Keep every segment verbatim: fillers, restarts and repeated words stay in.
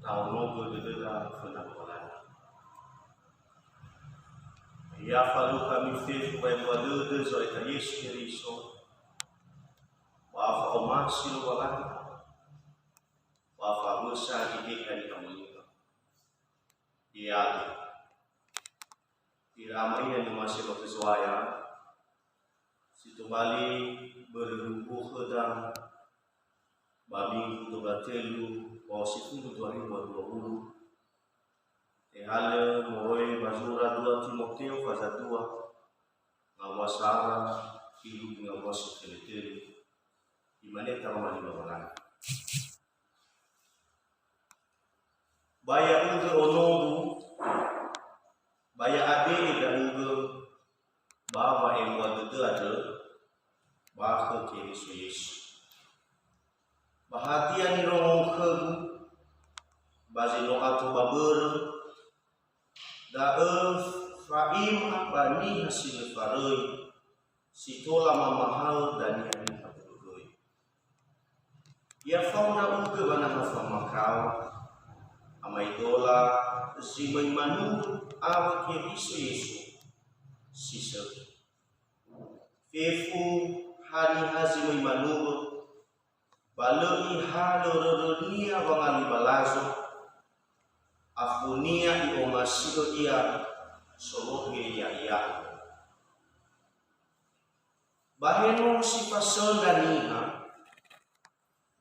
Ta'onogö dödöda föna Lowalangi. Ya falukha mifefu wa'ebua dödö Zo'aya Yesu Keriso, ba fa'omasi Lowalangi, ba fa'ösa Geheha ni'amoni'ö. Iadu. Ira ama ina ni'omasi ba khö Zo'aya, si tobali börö ruhu khöda ba minggu dua belas telu, ba sifulu dua ribu dua puluh. Tehalö moroi ba zura dua Timoteo faza dua, ngawua sara irugi ngawua sifele-telu. Imane Taroma li Lowalangi. Ba ya'ugö onogu, ba ya'abe'e ndra'ugö, ba wa'ebua dödö andrö ba khö Keriso Yesu. Ba hadia nirongou khögu, ba zi no ato ba börö, da'ö fa'ima ba niha si lö faröi, si tola mamahaö dania niha börö göi. Ya fao ndra'ugö ba naha famakao, amaedola zi möi manuru awö Keriso Yesu si sökhi. Fefu haniha zi möi manuru, ba lö ihalö rörönia wangalui ba lazo, afunia i'omasi'ö ia solohe ya'ia. Ba he no si fasöndra niha,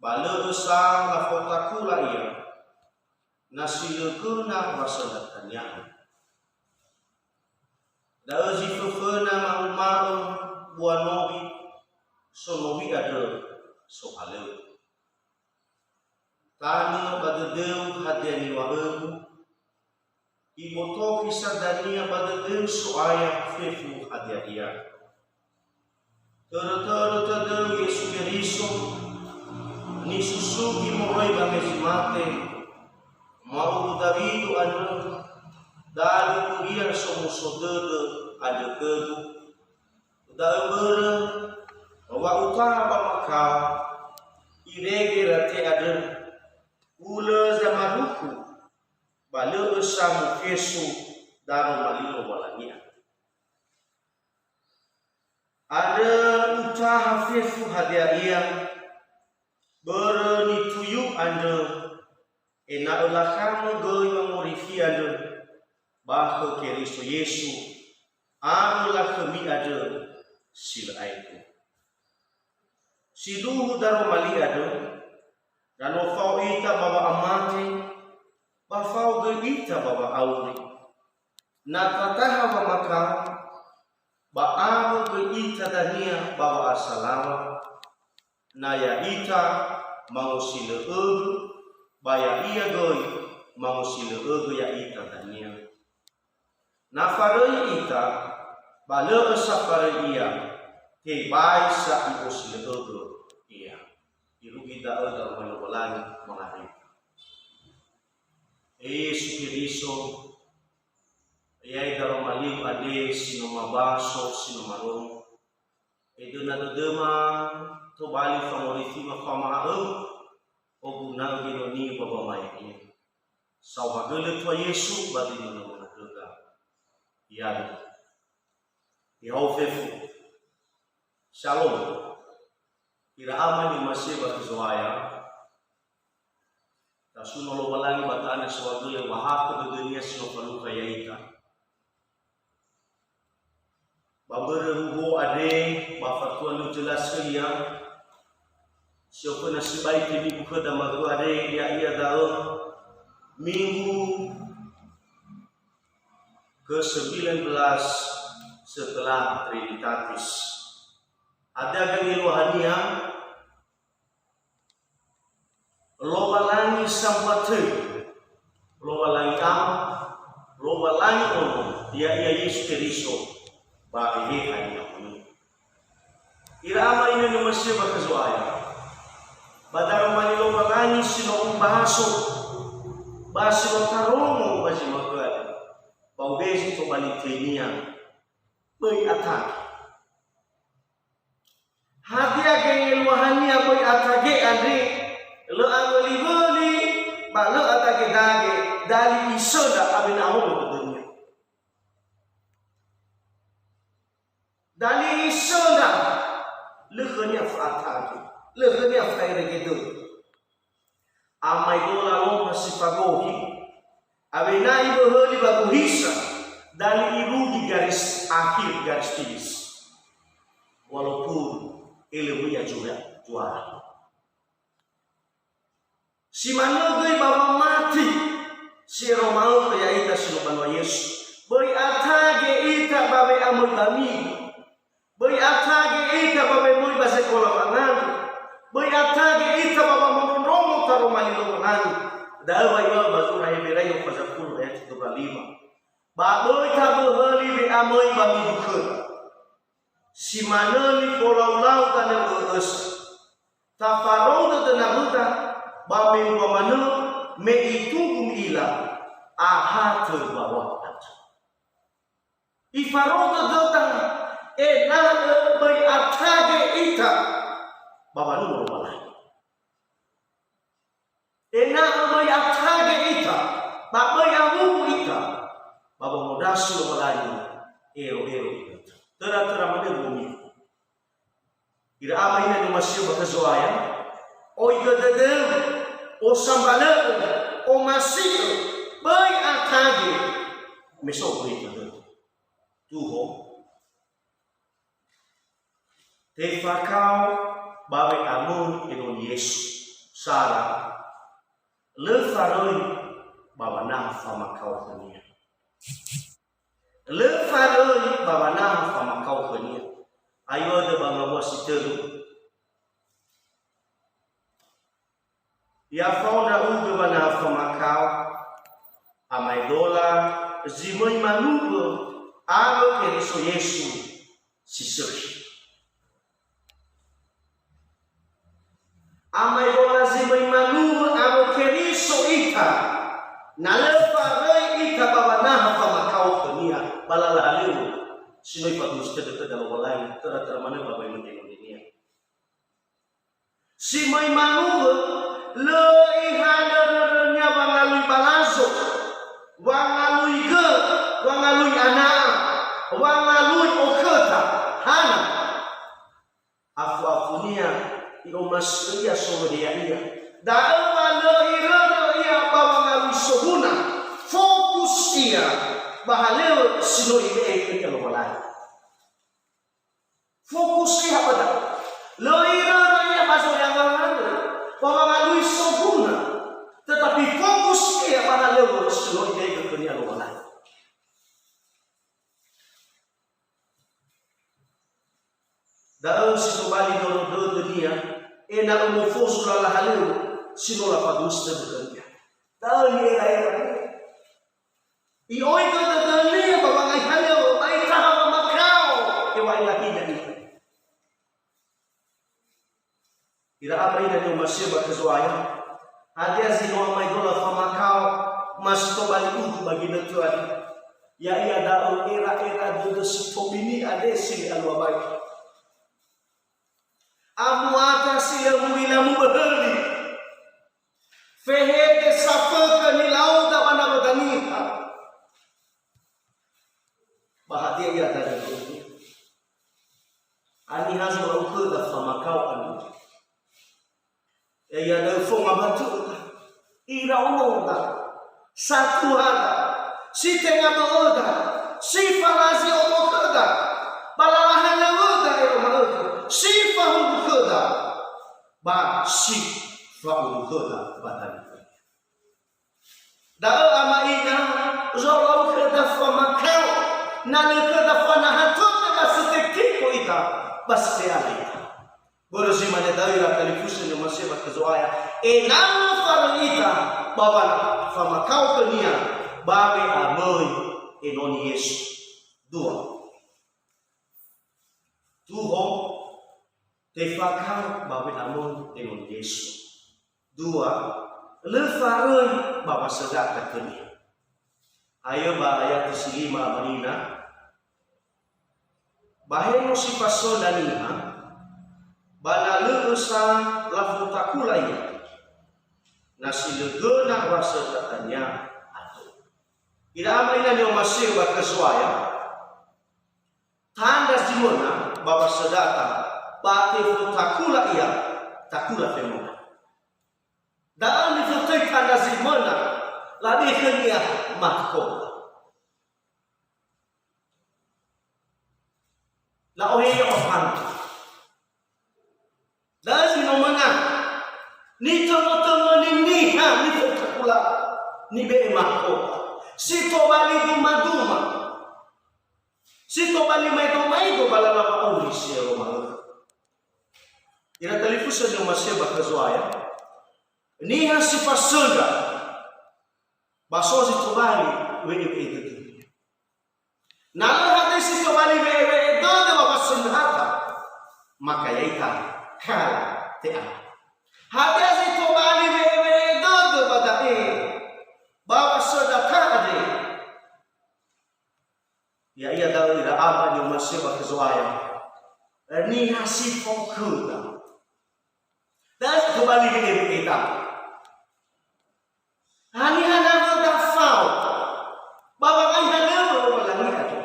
ba lö sa lafotakula ia, na si lö göna wa söndra tania. Da'ö zi föföna ma'uma'ö bua nowi, sonowi andrö sohalöŵö. Tanö ba dödöu hadia niŵa'ögu, ibotokhi sa dania ba dödöu So'aya fefu hadia ia. Törö-törö tödöu Yesu Keriso, nisusugi moroi ba mezi mate, ma'uwu Dawido andrö, dalu turia somuso dödö andrö khögu. Da'ö mbörö, wa utaha ba makao, irege rate andrö, ulö zamarukhu, ba lö'ö sa mufesu Daroma li Lowalangi andrö. Andrö utaha fefu hadia ia, börö nituyu andrö, ena'ö lakhamö göi wangorifi andrö ba khö Keriso Yesu, awö lakhömi andrö si lö aetu. Sindruhu Daroma li andrö, na no fao ita ba wa'amate, ba fao göi ita ba wa'auri. Na tataha wamakao, ba awö göi ita dania ba wa'asalawa, na ya'ita mangosilö'ögö, ba ya'ia göi mangosilö'ögö ya'ita dania. Na faröi ita, ba lö'ö sa faröi ia, tebai sa i'osilö'ögö ia. Irugi da'ö Daroma Lowalangi mangareta. E Yesu Keriso, ya'e daroma liu andre si no mabaso, si no marongo. Edöna dödöma tobali fangorifima famaha'öu, oguna'ö genoniu ba wamae'e. Saohagölö Tua Yesu ba zi no-Nomo khöda. Ya'ia. Ya'o fefu. Shalom. Ira ama ni'omasi'ö ba khö Zo'aya. Tasuno Lowalangi ba tanö saohagölö wa'ahakhö dödönia si no falukha ya'ita. Ba mbörö huhuo andre, ba fatua lö jelas khönia, si oföna sibai tenibu khöda ma'ökhö andre, ya'ia da'ö minggu ke sembilan belas setelah Trinitatis. Hadia geluahania? Lowalangi sambatö, Lowalangi Ama, Lowalangi Ono, ya'ia Yesu Keriso, ba Eheha ni'amoni'ö. Ira ama ina ni'omasi'ö ba khö Zo'aya. Ba daroma li Lowalangi si no ubaso, ba si no tarongo ba zi ma'ökhö, ba ubezi tobali töinia, böi atage. Hadia geluahania böi atage andre? Lö awöliwöli, ba lö atage Isöndra awena ahono dödönia. Dali isöndra, lö khönia fa'atage, lö khönia fa'erege dödö. Amaedola loma si fagohi, awena iböhöli ba gohisa, dali irugi garis akhir, garis finish. Walaupun elömöi ya juara, juara. Si manö göi ba wamati si ero ma'ökhö ya'ita si no banua Yesu. Böi atage ita ba we'amöi ba migu. Böi atage ita ba wemöi ba zekola wangandrö. Böi atage ita ba wamondrondrongo taroma li Lowalangi. Da'ö wa iŵa'ö ba zura Heberai ofa zafulu ayat dua puluh lima. Ba böi taböhöli we'amöi ba migu khöda. Si manö nifolaulau tanö ö'ösa. Tafarou dödö nawöda, ba mendrua manö me itugu mi'ila, ahatö mbaŵa andrö. Ifarou dödöda, ena'ö böi atage ita ba wanua Lowalangi. Ena'ö böi atage ita, ba böi awuwu ita, ba wongodrasi Lowalangi ero-ero ita. Töra-töra manö wongi. Ira ama ina ni'omasi'ö ba khö Zo'aya, oigö dödöu, osambalö'ö, omasi'ö, böi atage, me so gurita dödö. Tuho. Tefakao ba we'amöi enoni Yesu. Sara, lö faröi ba wanaha famakao khönia. Lö faröi ba wanaha famakao khönia. Ayo dö ba ngawua si tölu. Ya fao ndra'ugö ba wanaha famakao, amaedola zi möi manuwö awö Keriso Yesu si sökhi. Amaedola zi möi manuwö awö Keriso ita, na lö faröi ita ba wanaha famakao khönia ba lala halöŵö si no ifadunsi tödö khöda Lowalangi, töra-töra manö ba wa'emöi enoninia. Si möi manuwö, lö ihalö rörönia wangalui ba lazo, wangalui gö, wangalui ana'a, wangalui okhöda. Hana? Afu-afunia i'omasi'ö ia solohe ya'ia. Da'ö wa lö irörö ia ba wangalui soguna, fokus ia ba halöŵö si no ibe'e khönia Lowalangi. Fokus ia ba da'ö. Lö irörö ia ba zo'aya ngangandrö, ba wangalui soguna. Tetapi fokus ia ba halöŵö si no itehegö khönia Lowalangi. Da'ö si tobali nono dödönia, ena'ö mofozu lala halöŵö si no lafadunsi tödö khönia. Da'ö ni'era-era. I'oigö dödönia ba wangai halöŵö, ba itaha wamakao, heŵa'ae lahina ita. Ira ama ina ni'omasi'ö ba khö Zo'aya, hadia zi no amaedola famakao, ma si tobali udu ba ginötö andre? Ya'ia da'ö era-era dödö si tobini andre si lö alua bai. Amuata si lö mu'ila muböhöli. Fehede safökhö nilaoda ba nawöda niha. Ba hadia ia dania? Haniha zolau khöda famakao andrö? Ya'ia da'ö fonga ba töda, ira omoda, satuhada, si tenga bö'öda, si falazi omo khöda, ba lala halöŵöda ero ma'ökhö, si fahowukhöda, ba si fa'udukhöda ba danö. Da'ö ama ina, zolau khöda famakao, na lö khöda fanaha tödö ba si tekiko ita, ba si te'ala ita. Börö zi mane da'ö ira talifusö ni'omasi'ö ba khö Zo'aya, ena'ö faröi ita ba wa famakao khönia ba we'amöi enoni Yesu. Dua. Tuho, tefakao ba we'amöi enoni Yesu. Dua, lö faröi ba wasöndra khönia. Ayo ba ayat si lima ama ina. Ba he no si fasöndra niha, ba na lö sa lafotakula ia, na si lö göna wasöndra dania andrö. Ira ama ina ni'omasi'ö ba khö Zo'aya, tandra zi möna ba wasöndra ata, ba tefotakula ia, takula femöna. Da'ö nifotöi tandra zi möna, labe'e khönia makola. La'ohe ia ofanta. Da'ö zi no möna. Nitöngötöngöni niha nifotakula, nibe'e makola. Si tobali dumaduma. Si tobali maedomaedo ba lala wa'auri si ero ma'ökhö. Ira talifusö ni'omasi'ö ba khö Zo'aya. Niha si fasöndra, ba so zi tobali we'ewe'e dödö. Na lö hadia si tobali we'ewe'e dödö ba wasöndra ata, maka ya'ita kala te'ala. Hadia zi tobali we'ewe'e dödö ba da'e, ba wasöndra ata andre, ya'ia da'ö ira ama ni'omasi'ö ba khö Zo'aya, niha si fao khöda. Da'ö zi tobali we'ewe'eda. Haniha na lö dafao, ba wangai hanömö Lowalangi andrö.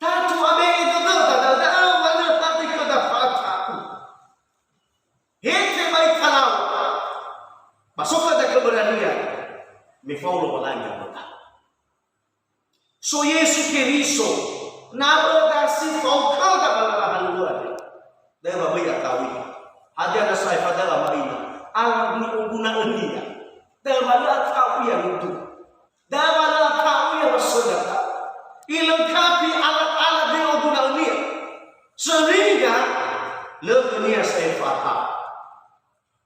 Tatu abe'e dödöda, da'ö wa lö tatu khöda fa'ata'u. He tebai talau. Ba so khöda keberanian, me fao Lowalangi andrö. So Yesu Keriso, na böda si fao khöda ba lala halöŵö andre. Da'ö wa böi ata'u ia. Hadia nasa efada'ö ama ina? Alat ni'oguna'önia. Da'ö wa lö ata'u ia nudu. Da'ö wa lö ata'u ia wasöndra ata. Ilengkapi alat-alat ni'oguna'önia. Sehingga lö khönia sa'ae fa'ata'u.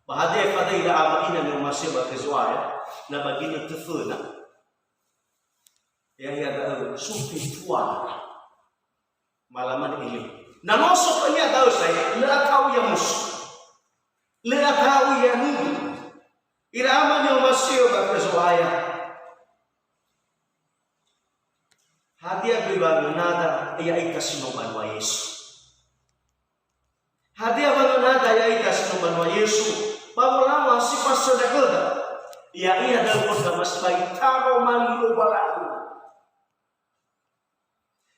Ba hadia efada'ö ira ama ina ni'omasi'ö ba khö Zo'aya, na ba ginötö föna. Ya'ia da'ö so fetuara. Malamane ele. Na no so khönia da'ö sa'ae, lö ata'u ia musu. Lö ata'u ia nudu. Ira ama ni'omasi'ö ba khö Zo'aya. Hadia göi wanönada ya'ita si no banua Yesu? Hadia wanönada ya'ita si no banua Yesu, ba wolaŵa si fasöndra khöda? Ya'ia da'ö khöda masibai taroma li Lowalangi.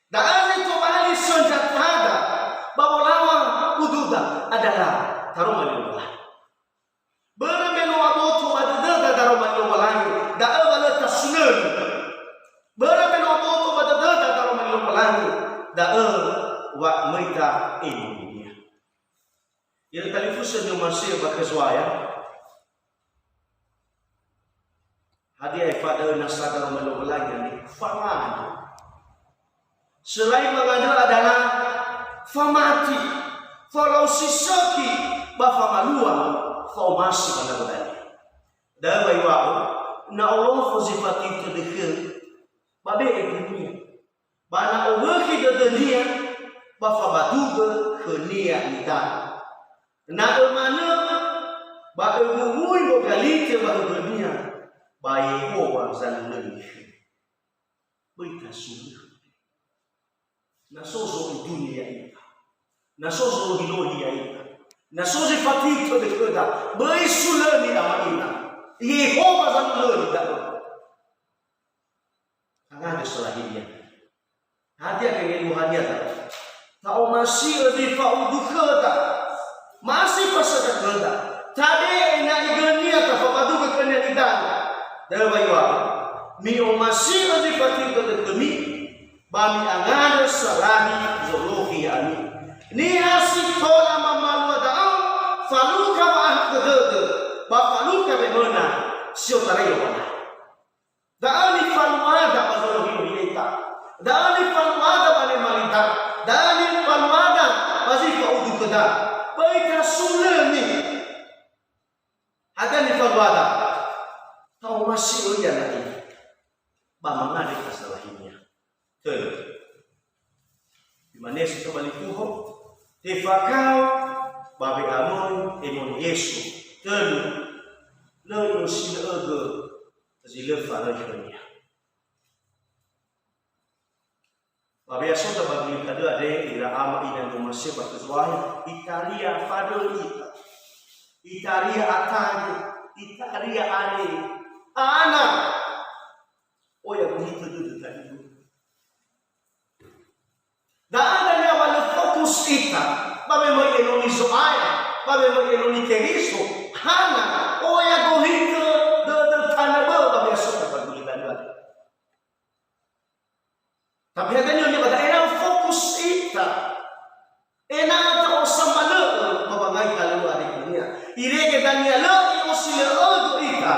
Da'ö zi tobali söndratada ba wolaŵa ududa adalah taroma li Lowalangi. Börö me no aboto ba dödöda daroma li Lowalangi, da'ö wa lö tasunöni. Börö me no aboto ba dödöda daroma li Lowalangi, da'ö wa möi ta enoninia. Ira talifusö ni'omasi'ö ba khö Zo'aya. Hadia efada'ö nasa daroma li Lowalangi andre? Fangandrö. Selain mangandrö adalah famati, falau si sökhi, ba famalua, fa'omasi ba ndra'o dania. Da'ö wa iŵa'ö, na olofo zi fati'i tödö khöu, ba be'e gönia. Ba na owökhi dödönia, ba fabadugö khönia nidanö. Na ömanö, ba öwuwui mbogalite ba högönia, ba Yehowa zanulöni khöu. Böi tasulö. Na so zo'edunö ya'ita. Na so zo'ohilohi ya'ita. Na so zi fati'i tödö khöda. Böi sulöni ama ina. Yehowa zanulöni da'ö. Angandrö salahinia. Hadia geluahania da'ö? Ta'omasi'ö zi fa'udu khöda. Masi fasöndra khöda. Tabe'e ena'ö gönia tafabadugö khönia nidanö. Da'ö wa iŵa'ö, mi'omasi'ö zi fati'i tödö khömi, ba mi'angandrö salahi zolohi ya'ami. Niha si tola mamalua da'ö, falukha wa'ahakhö dödö, ba falukha wemöna si otarai Lowalangi. Da'ö nifaluada ba zolohi-lohi ya'ita. Da'ö nifaluada ba nimalida. Da'ö nifaluada ba zi fa'udu khöda. Böi tasulöni. Hadia nifaluada? Ta'omasi'ö ia na'i, ba mangandrö ita salahinia. Tölu. Imane si tobali tuho, tefakao ba we'amöi enoni Yesu. Tölu, lö i'osinö'ögö zi lö faröi khönia. Ba we'asota ba gili da'ö andre, ira ama ina ni'omasi'ö ba khö Zo'aya, itaria faröi ita. Itaria atangi, itaria are, Hana, oya gohitö dödö taligu. Da'ö dania wa lö fokus ita, ba me möi enoni Zo'aya, ba me möi enoni Keriso. Hana, oya gohitö dödö tanö bö'ö ba me asöka ba gulidanö. Tapi hadia niha ba da'e ena'ö fokus ita. Ena'ö ta'osambalö'ö ba wangai halöŵö adegönia. Irege dania lö i'osilö'ögö ita,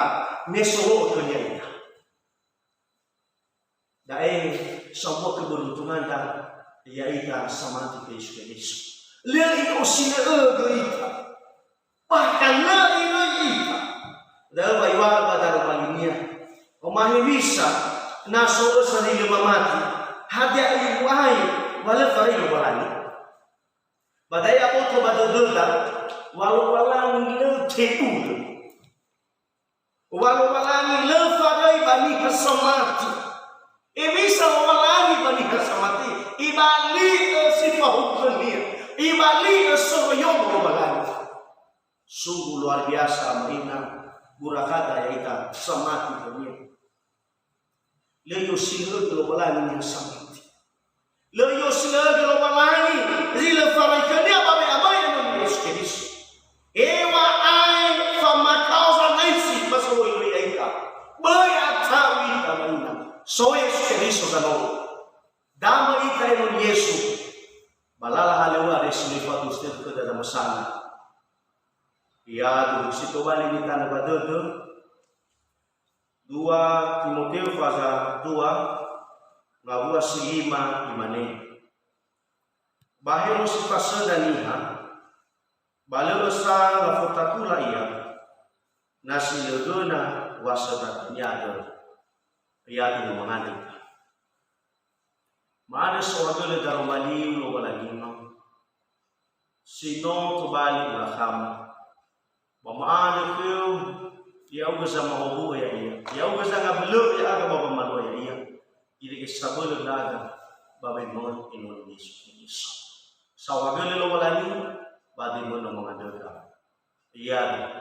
me solo'ö khönia ita. Da'e sambua keberuntunganda, ya'ita samati khö Yesu Keriso. Lö i'osilö'ögö ita. Bahkan lö iröi ita. Da'ö wa iŵa'ö ba daroma linia. Omah hewisa, na so ösa zi lö mamati, hadia iŵa'ö wa lö faröi Lowalangi? Ba da'e aboto ba dödöda, wa Lowalangi lö tebulö. Wa Lowalangi lö faröi ba niha samati. Hewisa Lowalangi ba niha samati, ibali'ö si fahugö khönia, ibali'ö soroiyomo Lowalangi. Sungguh luar biasa, ama ina, burakada ya'ita samati khönia. Lö i'osilö'ögö Lowalangi niha samati. Lö i'osilö'ögö Lowalangi zi lö faröi khönia ba we'amöi enoni Yesu Keriso. Heŵa'ae famakao zanaisi ba soloiloi'ö ita. Böi ata'u ita, ama ina. So Yesu Keriso zanolo. Damö ita enoni Yesu. Ba lala halöŵö andre si no ifadusö khöda zamösana. Iadu si tobali nitanö ba dödö. Dua Timoteo faza dua, ngawua si lima imane, "Ba he no si fasöndra niha, ba lö ösa lafotakula ia, na si lö göna wa söndra khönia andrö." Iadu no mangandrö ita. Ma'andrö saohagölö daroma liu Lowalangi-Mö, si no tobali urakhama. Ba ma'andrö khöu, ya'ugö zamahowu'ö ya'ia, ya'ugö zangabölö'ö ya'aga ba wamalua ya'ia, irege sabölö ndra'aga ba me möi enoni Yesu Keriso. Saohagölö Lowalangi, ba döi möi no mangandröda. Iadu,